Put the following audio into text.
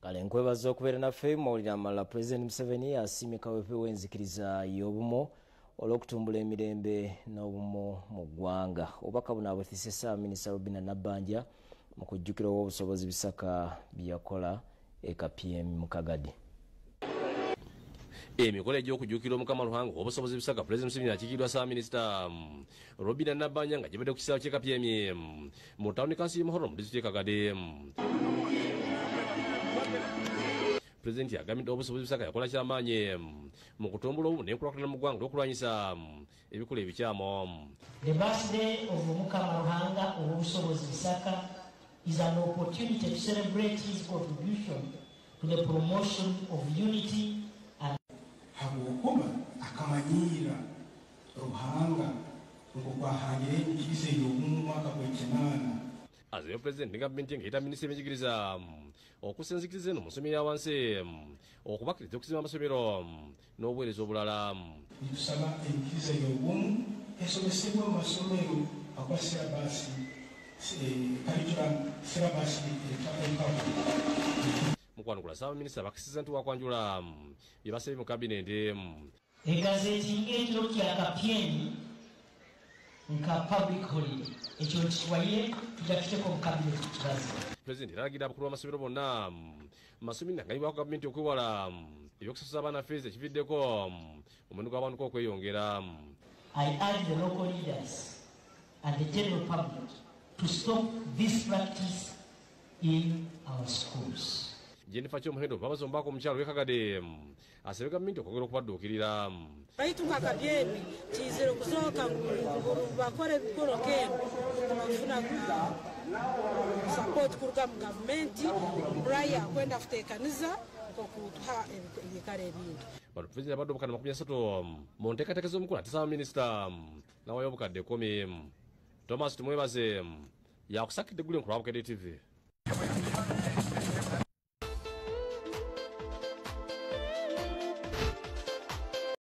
Kale nkwebaza okubeera naffe. Mawulire amalala, Pulezidenti Museveni asiimye kaweefube w'enzikiriza y'obumu olw'okutumbula emirembe n'obumu mu ggwanga. Obubaka buno abutisse Ssaabaminisita Robinah Nabbanja mu kujjukira ow'obusobozi Bisaka bye yakola e Kapyemi mu Kagadi. Emikolo egy'okujjukira Omukama Ruhanga obusobozi Bisaka, Pulezidenti Museveni akiikiddwa Ssaabaminisita Robinah Nabbanja nga gibadde ku kisaawe ky'e Kapyemi mu tawuni kansi y'e Muhororo mu disitulikiti y'e Kagadi. Pulezidenti agambye nti obusobozi Bisaka yakola kyamaanyi mu kutumbula obumu n'enkulaakulana mu ggwanga olw'okulwanyisa ebikula ebikyamu. The birthday of Omukama Ruhanga Owobusobozi Bisaka is an opportunity to celebrate his contribution to the promotion of unity and Habwokuba akamanyiira Ruhanga ng'okwahangire enyikiriza ey'obumu mu mwaka gw'ekinaana. Azeeyo Pulezidenti ne gavumenti ng'eyita minisitiri ebyenjigiriza okussa enzikiriza eno mu nsomero ya wansi, okubakkiriza okuzimba amasomero n'obuweereza obulala. Nitusaba enyikiriza y'obumu esomesebwe mu masomero akuba syllabus, curriculum, syllabus ekaba. Mukwanukula, Ssaabaminisita bakisiza nti wakwanjula bye basabye mu kabinenti. Egazeti ng'ekiro kya Kapyemi nka public holiday, ekyo nkitwaire tujja tuteeka omu kabineti tukibaze. Pulezidenti yalagira abakulu b'amasomero bonna mu masomero agayibwako gavumenti okwewala ebyokusasuza abaana fees, ekividdeko omuwendo gw'abantu okweyongera. I urge the local leaders and the general public to stop this practice in our schools. Jennifer Kyomuhendo babaza omubaka omukyalo w'e Kagadi asabye gavumenti okwongera okubadduukirira. Baitu nka Kabyemi kiyizire okuzooka ngu bakora ebikoro nk'ebi tibakufuna support kuruga mu gavumenti buraya kwenda kuteekaniza nk'okutuha ebiikaro ebindi. Bano pulezidenti abadde obukadde 30 mu nteekateeka z'omukulu, ate Ssaabaminisita nawayo obukadde 10. Thomas Tumwebaze yakusakidde eggulire ku lwa Bukedde TV.